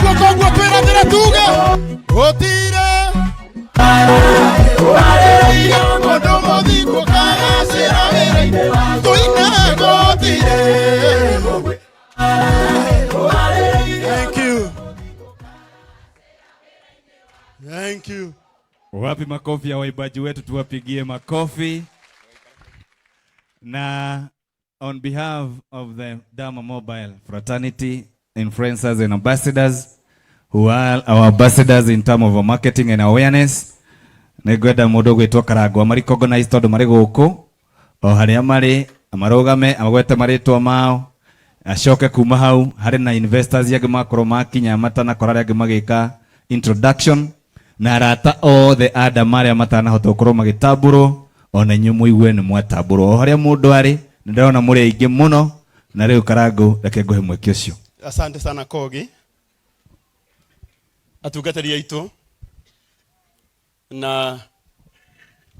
guoko ũguo twĩranĩre tuge gũtirĩ mũndũ mũthingu ũkagacĩra wĩra-inĩ tũine gũtirĩ. Thank you. Thank you. Wapi makofi ya waimbaji wetu, tuwapigie makofi. Na on behalf of the Dama Mobile Fraternity influencers and ambassadors who are our ambassadors in terms of marketing and awareness, nĩngwenda mũndũ ũgwĩtwo Karangũ amarecognize tondũ marĩ gũkũ o harĩa marĩ, marũgame agwete marĩtwa mao, acoke kuma hau harĩ na investors angĩ makorwo makinya matanakora arĩa angĩ magĩka introduction, na arata othe a Dama arĩa matanahota gũkorwo magĩtambũrwo, ona inyuĩ mũigue nĩ mwatambũrwo o harĩa mũndũ arĩ. Nĩ ndĩrona mũrĩ aingĩ mũno, na rĩu Karangũ reke ngũhe mweke ũcio. Asante sana Kogi, atungatĩri aitũ na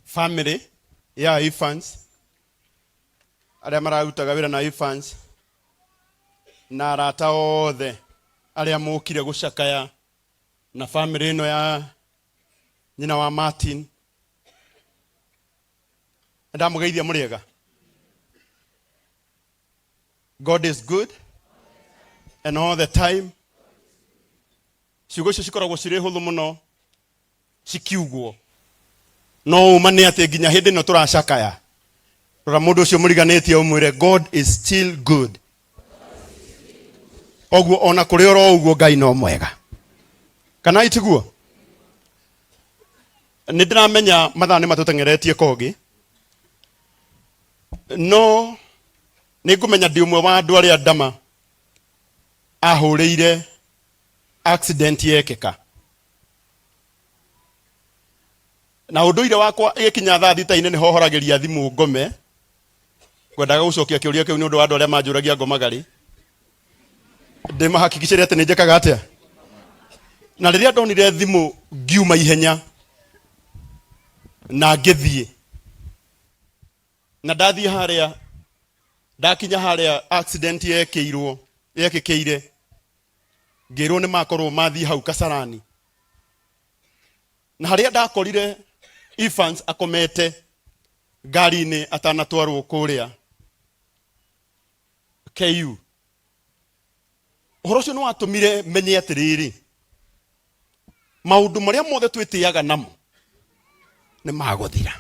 family ya Evans, arĩa mararutaga wĩra na Evans, na arata othe arĩa mũkire gũcakaya na family ĩno ya nyina wa Martin. Ndamũgeithia mũrĩega. God is good and all the time. Ciugo icio cikoragwo cirĩ hũthũ mũno cikiugwo, no ũma nĩ atĩ nginya hĩndĩ ĩno tũracakaya, rora mũndũ ũcio mũriganĩtie ũmwĩre God is still good. Oguo ona kũrĩ oro ũguo Ngai no mwega, kana itiguo? Nĩ ndĩramenya mathaa nĩ matũteng'eretie Kogi, no nĩ ngũmenya ndĩ ũmwe wa andũ arĩa Dama ahũrĩire accident yekĩka, na ũndũire wakwa ĩgĩkinya thaa thita-inĩ nĩ hohoragĩria thimũ ngome. Ngwendaga gũcokia kĩũria kĩu nĩ ũndũ wa andũ arĩa manjũragia ngomaga rĩ, ndĩmahakikicĩre atĩ nĩ njĩkaga atĩa. Na rĩrĩa ndonire thimũ ngiuma ihenya na ngĩthiĩ, na ndathiĩ harĩa, ndakinya harĩa accident yekĩirwo yekĩkĩire, ngĩrwo nĩ makorwo mathiĩ hau Kasarani, na harĩa ndakorire Evans akomete ngari-inĩ atanatwarwo kũrĩa KU. Ũhoro ũcio nĩ watũmire menye atĩrĩrĩ, maũndũ marĩa mothe twĩtĩaga namo nĩ magũthira.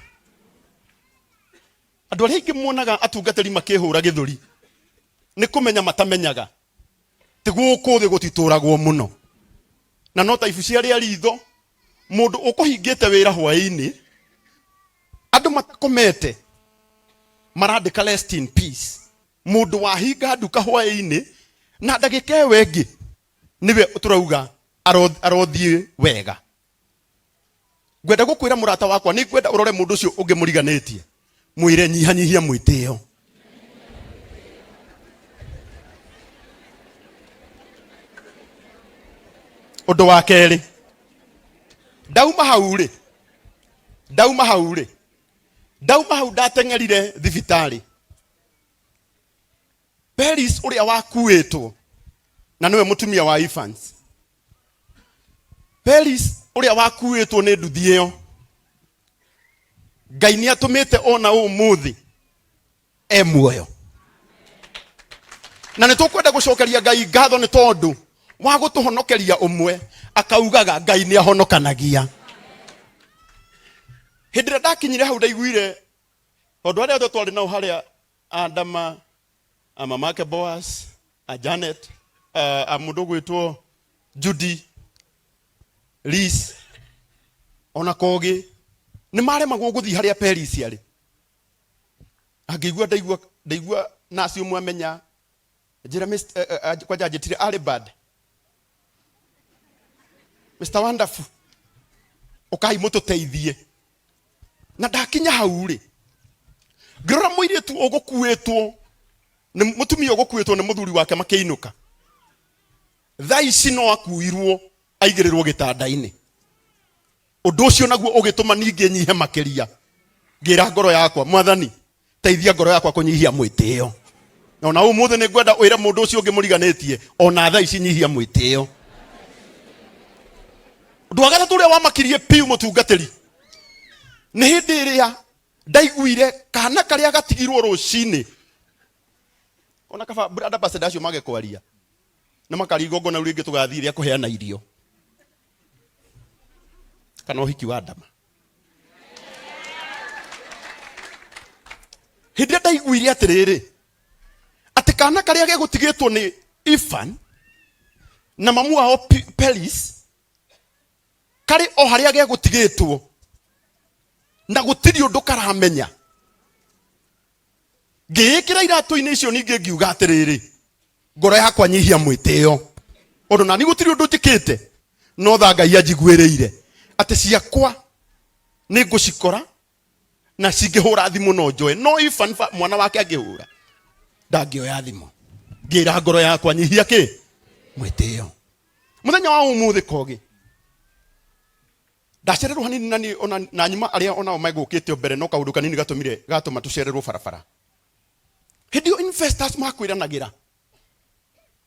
Andũ arĩa aingĩ muonaga atungatĩri makĩhũra gĩthũri nĩ kũmenya matamenyaga ti gũkũ thĩ gũtitũragwo mũno, na no ta ibucia rĩa ritho. Mũndũ ũkũhingĩte wĩra hwaĩ-inĩ, andũ matakomete marandĩka rest in peace. Mũndũ wahinga nduka hwaĩ-inĩ na ndagĩka ĩyo ĩngĩ nĩwe tũrauga arothiĩ wega. Ngwenda gũkwĩra mũrata wakwa, nĩ ngwenda ũrore mũndũ ũcio ũngĩ mũriganĩtie, mwĩre nyihanyihia mwĩtĩo. Ũndũ wa kerĩ, ndauma hau rĩ, ndauma hau rĩ, ndauma hau ndateng'erire thibitarĩ. Peris ũrĩa wakuĩtwo na nĩwe mũtumia wa Evans, Peris ũrĩa wakuĩtwo nĩ nduthi ĩyo, Ngai nĩ atũmĩte ona ũmũthĩ e muoyo, na nĩ tũkwenda gũcokeria Ngai ngatho nĩ tondũ wa gũtũhonokeria. Ũmwe akaugaga Ngai nĩ ahonokanagia. Hĩndĩ ĩrĩa ndakinyire hau ndaiguire tondũ arĩa othe twarĩ nao harĩa, Adama, a mamake Boaz, a Janet, a mũndũ ũgwĩtwo Judy, Liz, ona Kogi, nĩ maremagwo gũthiĩ harĩa Peris arĩ. Angĩigua ndaigua ndaigua naci ũmwe amenya njĩra kwanja anjĩtire arĩ bad Mr. Wonderful, ũkai mũtũteithie. Na ndakinya hau rĩ, ngĩrora mũirĩtu ũgũkuĩtwo nĩ mũtumia ũgũkuĩtwo nĩ mũthuri wake makĩinũka. Thaa ici no akuirwo aigĩrĩrwo gĩtanda-inĩ. Ũndũ ũcio naguo ũgĩtũma ningĩ nyihe makĩria. Ngĩra ngoro yakwa, Mwathani, teithia ngoro yakwa kũnyihia mwĩtĩo. Na ona ũmũthĩ nĩ ngwenda wĩre mũndũ ũcio ũngĩ mũriganĩtie, ona thaa ici nyihia mwĩtĩo. Ũndũ wa gatatũ ũrĩa wamakirie piũ mũtungatĩri nĩ hĩndĩ ĩrĩa ndaiguire kana karĩa gatigirwo rũcinĩ ona kaba brand ambassador acio mage kwaria na makari igongona rĩu rĩngĩ tũgathiĩ rĩa kũheana irio kana ũhiki wa ndama. Hĩndĩ ĩrĩa ndaiguire atĩrĩrĩ atĩ kana karĩa gegũtigĩtwo nĩ Ifan na mamu wao Pelis karĩ o harĩa gegũtigĩtwo na gũtirĩ ũndũ karamenya, ngĩĩkĩra iratũ-inĩ icio ningĩ ngiuga atĩrĩrĩ, ngoro yakwa nyihia mwĩtĩo ũndũ nani gũtirĩ ũndũ njĩkĩte no tha Ngai anjiguĩrĩire atĩ ciakwa nĩ ngũcikora na cingĩhũra thimũ no njoe, no Ivan mwana wake angĩhũra ndangĩoya thimũ. Ngĩra ngoro yakwa nyihia kĩ mwĩtĩo. Mũthenya wa ũmũthĩ kogi ndacererwo hanini na niĩ ona na nyuma arĩa onao megũkĩte mbere, no kaũndũ kanini gatũmire gatũma tũcererwo barabara. Hĩndĩ ĩyo investors makwĩranagĩra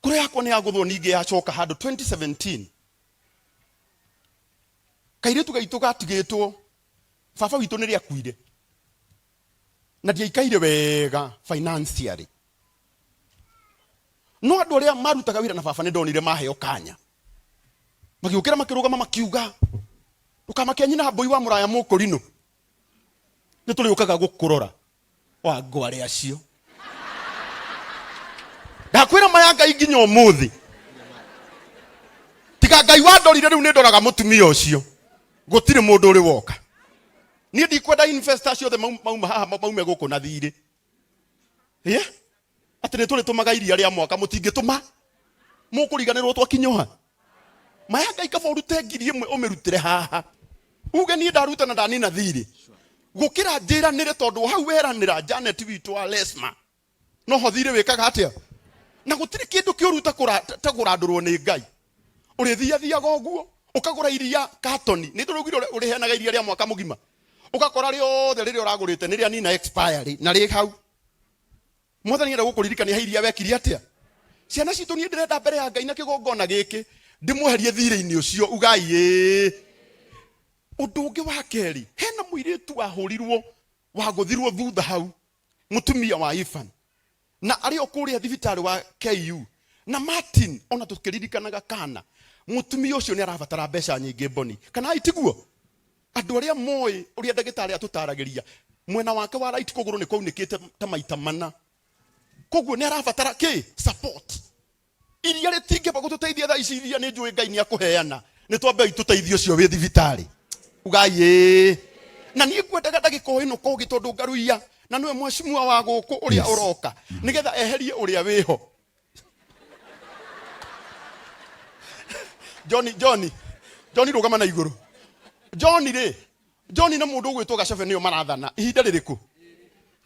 kũrĩa yakwa nĩ yagũthwo, ningĩ yacoka handũ 2017 kairĩtu gaitũ gatigĩtwo baba witũ nĩ rĩakuire na ndiaikaire wega financially, no andũ arĩa marutaga wĩra na baba nĩ ndonire maheo kanya magĩũkĩra makĩrũgama makiuga ndũkamakia nyina mbũi wa mũraya mũkũrinũ nĩ tũrĩũkaga gũkũrora wa ngware acio. Ndakwĩra maya Ngai nginya ũmũthĩ tiga Ngai wandorire rĩu nĩ ndoraga mũtumia ũcio gũtirĩ mũndũ ũrĩ woka. Niĩ ndikwenda investor acio othe mauma haha maume gũkũ na thirĩ. Yeah? Atĩ nĩ tũrĩtũmaga iria rĩa mwaka mũtingĩtũma mũkũriganĩrwo twakinyoha maya Ngai kaba ũrute 1000 ũmĩrutĩre haha uge niĩ ndaruta na ndanina thirĩ gũkĩra njĩranĩre tondũ hau weranĩra Janet witũ wa Lesma no ho thirĩ wĩkaga atĩa na gũtirĩ kĩndũ kĩũru ta kũrandũrwo nĩ Ngai. Ũrĩthiathiaga ũguo ũkagũra iria katoni nĩ tũraugire ũrĩheanaga iria rĩa mwaka mũgima ũgakora rĩothe rĩrĩa ũragũrĩte nĩ rĩa nina expiry na rĩ hau. Mwathani enda gũkũririkania he iria wekire atĩa. Ciana citũ niĩ ndĩrenda mbere ya Ngai na kĩgongona gĩkĩ ndĩmweherie thirĩ-inĩ ũcio ugai ĩĩ. Ũndũ ũngĩ wa kerĩ, hena mũirĩtu wahũrirwo wagũthirwo thutha hau, mũtumia wa Ivan na arĩ o kũrĩa thibitarĩ wa KU na Martin, ona tũkĩririkanaga kana mũtumia ũcio nĩ arabatara mbeca nyingĩ mboni kana aitiguo. Andũ arĩa moĩ ũrĩa ndagĩtarĩ atũtaragĩria mwena wake wa right kũgũrũ nĩ kwaunĩkĩte ta maita mana, koguo nĩ arabatara kĩ support. Iria rĩtingĩamba gũtũteithia thaa ici, iria nĩ njũĩ Ngai nĩ akũheana, nĩ twambe tũteithie ũcio wĩ thibitarĩ ugai ĩĩ. Na niĩ ngwendaga ndagĩka o ĩno kogi tondũ ngaruia na nĩwe mheshimiwa wa gũkũ ũrĩa ũroka nĩgetha eherie ũrĩa wĩho. Johnny, Johnny, Johnny rũgama na igũrũ. Johnny rĩ, Johnny na mũndũ ũgwĩtwo Gacobe nĩo marathana ihinda rĩrĩkũ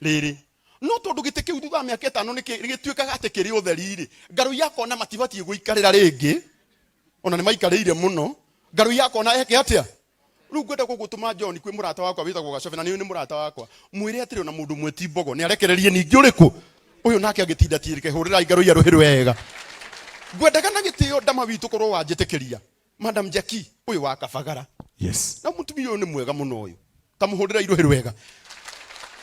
rĩrĩ. No tondũ gĩtĩ kĩu thutha wa mĩaka ĩtano nĩ gĩtuĩkaga atĩ kĩrĩ ũtheri rĩ, Ngarũi akona matibatiĩ gũikarĩra rĩngĩ, ona nĩ maikarĩire mũno. Ngarũi akona eke atĩa? Rĩu ngwenda gũgũtũma John kwĩ mũrata wakwa wĩtagwo Gacobe na nĩ nĩ mũrata wakwa. Mwĩre atĩrĩ ona mũndũ ũmwe ti mbogo nĩ arekererie ningĩ ũrĩkũ ũyũ nake agĩtinda tiĩrĩke hũrĩrai Ngarũi rũhĩ rwega. Ngwendaga na gĩtĩo ndama witũ korwo wanjĩtĩkĩria Madam Jackie ũyũ wa Kabagara. Yes. Na mũtumia ũyũ nĩ mwega mũno ũyũ. Tamũhũrĩrai rũhĩ rwega.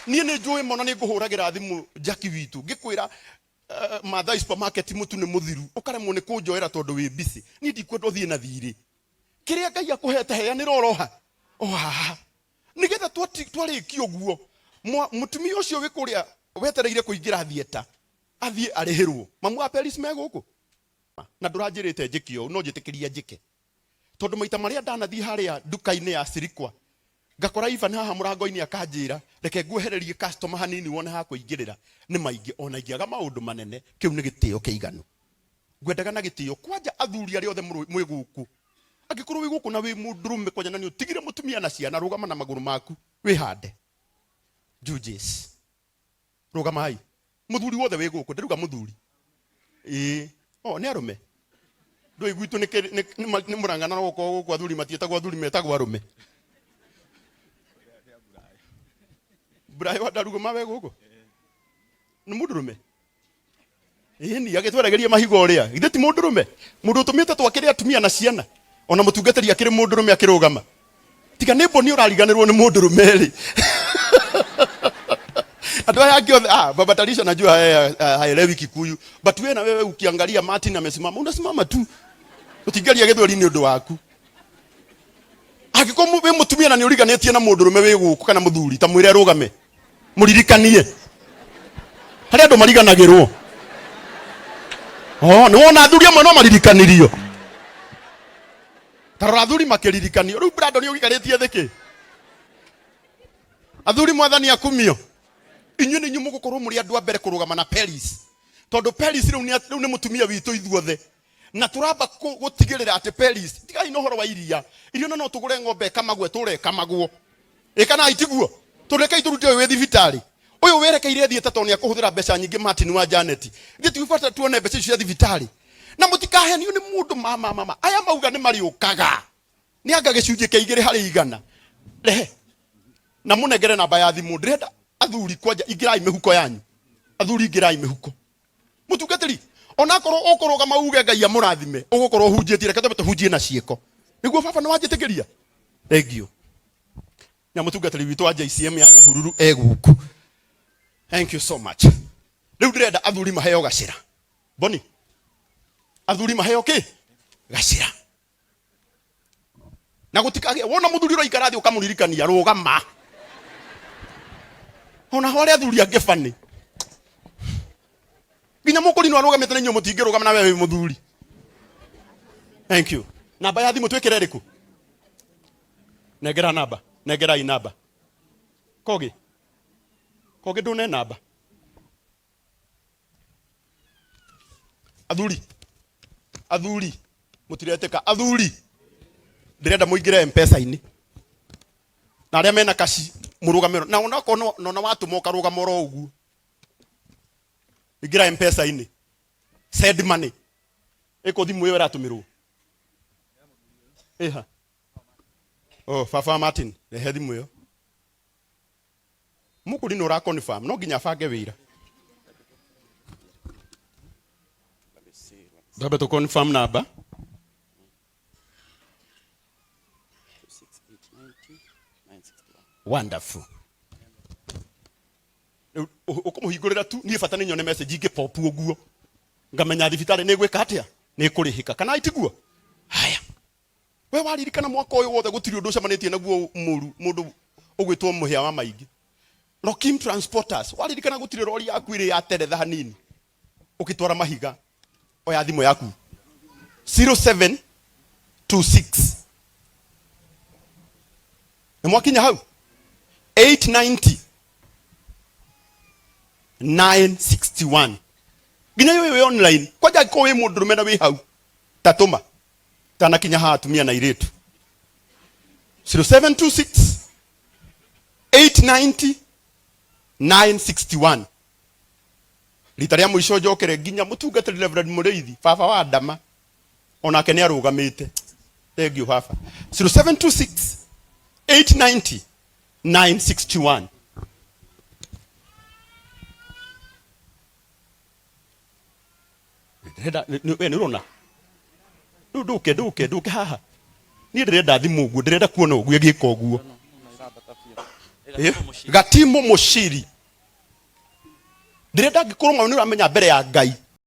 Niĩ nĩ njũĩ mũno nĩ ngũhũragĩra thimũ Jackie witũ ngĩkwĩra Mathai supermarket mũtu nĩ mũthiru ũkaremwo nĩ kũnjoera tondũ wĩ busy. Niĩ ndikwenda ũthiĩ na thirĩ. Kĩrĩa Ngai akũhete heanĩra oro ha o haha nĩgetha twarĩkia ũguo mũtumia ũcio wĩ kũrĩa wetereire kũingĩra theatre athiĩ arĩhĩrwo. Mamu wa Peris me gũkũ na ndũranjĩrĩte njĩke ũũ no njĩtĩkĩria njĩke tondũ maita marĩa ndanathiĩ harĩa nduka-inĩ ya Sirikwa ngakora Ivan haha mũrango-inĩ akanjĩra reke nguehererie customer hanini wone ha kũingĩrĩra nĩ maingĩ ona ingĩaga maũndũ manene kĩu nĩ gĩtĩo kĩiganu. Ngwendaga na gĩtĩo kwanja athuri arĩa othe mwĩ gũkũ angĩkorwo wĩ gũkũ na wĩ mũndũrũme kwanja na nĩ ũtigire mũtumia na ciana rũgama na magũrũ maku wĩhande. Judges rũgamai mũthuri wothe wĩ gũkũ ndĩruga mũthuri ĩĩ o nĩ arũme ndũĩ gwitũ nĩ mũrang'ana no gũkorwo gũkũ athuri matiĩtagwo athuri metagwo arũme. Buraĩ wa ndarugũma we gũkũ nĩ mũndũrũme ĩni agĩtwarageria mahiga ũrĩa githĩ ti mũndũrũme mũndũ ũtũmĩte twakĩre atumia na ciana. Ona mũtungatĩri akĩrĩ mũndũrũme akĩrũgama. Tiga nĩ mboni ũrariganĩrwo nĩ mũndũrũme rĩ. Andũ aya angĩ othe, ah, Baba Talisha najua yeye haelewi Kikuyu, but wewe na wewe ukiangalia Martin amesimama, unasimama tu. Ũtingaria gĩthweri nĩ ũndũ waku. Angĩkorwo wĩ mũtumia na nĩ ũriganĩtie na mũndũrũme wĩ gũkũ kana mũthuri, ta mwĩre arũgame. Mũririkanie. Harĩ andũ mariganagĩrwo. Oh, nĩ wona athuri amwe no maririkanirio. Ta rora athuri makĩririkanio. Rĩu Brandon ũgĩikarĩtie thĩ kĩ? Athuri mwathani akumio. Inyuĩ nĩ inyuĩ mũgũkorwo mũrĩ andũ a mbere kũrũgama na Peris. Tondũ Peris rĩu nĩ mũtumia witũ ithuothe. Na tũramba gũtigĩrĩra atĩ Peris, tigai na ũhoro wa iria. Iria ona no tũgũre ng'ombe ĩkamagwo ĩtũre ĩkamagwo. Ĩ kana itiguo? Tũrekei tũrute ũyũ wĩ thibitarĩ. Ũyũ werekeire thiĩta tondũ nĩ akũhũthĩra mbeca nyingĩ Martin wa Janet. Ithuĩ tibata tuone mbeca icio cia thibitarĩ. Na mũtikahenio nĩ mũndũ mama mama. Aya mauga nĩ marĩũkaga. Nĩ anga gĩcunjĩ kĩa igĩrĩ harĩ igana. Rehe. Na mũnengere namba ya thimũ. Ndĩrenda athuri kwanja ingĩrai mĩhuko yanyu. Athuri ingĩrai mĩhuko. Mũtungatĩri, onakorwo ũkũrũgama uge Ngai amũrathime, ũgũkorwo ũhunjĩtie, reke twambe tũhunjie na ciĩko. Nĩguo baba nĩ wanjĩtĩkĩria? Thank you. Na mũtungatĩri witũ wa JCM ya Nyahururu e gũkũ. Thank you so much. Rĩu ndĩrenda athuri maheo gacĩra. Boni, athuri maheo kĩ? Gacĩra. Na gũtikagĩa wona mũthuri ũraikara thĩ ũkamũririkania rũgama. Ona ho arĩa athuri angĩ bani. Nginya mũkũrinwo arũgamĩte na inyuĩ mũtingĩrũgama na we wĩ mũthuri. Thank you. Namba ya thimũ twĩkĩre ĩrĩkũ? Nengera namba. Nengerai namba. Kogi. Kogi ndũne namba. Athuri. Athuri. Mũtiretĩka. Athuri. Ndĩrenda mũingĩre M-Pesa-inĩ. Na arĩa mena kaci mũrũgame na onakorwo no na watũma ũkarũgama oro ũguo. Ingĩra M-Pesa-inĩ. Send money. Ĩkũ thimũ ĩyo ĩratũmĩrwo. Ĩha. Oh, baba Martin, rehe thimũ ĩyo. Mũkũri nĩ ũra confirm, no nginya abange wĩra. Twambe tũ confirm number. Wonderful. Rĩu ũkũmũhingũrĩra tu, niĩ bata nĩ nyone message ingĩ pop ũguo. Ngamenya thibitarĩ nĩ ĩgwĩka atĩa? Nĩ ĩkũrĩhĩka. Kana itiguo? Haya. We waririkana mwaka ũyũ wothe gũtirĩ ũndũ ũcemanĩtie naguo mũru mũndũ ũgwĩtwo mũhĩa wa maingĩ. Rokim Transporters, waririkana gũtirĩ rori yaku ĩrĩ yateretha hanini ũgĩtwara mahiga. Oya thimũ yaku 0726 nĩ mwakinya hau 890 961 nginya ũyũ wĩ online kwanja angĩkorwo wĩ mũndũrũme na wĩ hau tatũma tanakinya haha atumia na airĩtu 0726 890 961 rita rĩa mũico njokere nginya mũtungatĩri Reverend Mũrĩithi baba wa Ndama onake nĩ arũgamĩte. Thank you baba. 0726 890 961 Ndĩrenda we nĩ ũrona rĩu ndũke ndũke ndũke haha niĩ ndĩrenda thimũ ũguo ndĩrenda kuona ũguo ĩgĩka ũguo. Gatimu Mũciri ndĩrenda angĩkorwo nĩ ũramenya mbere ya Ngai.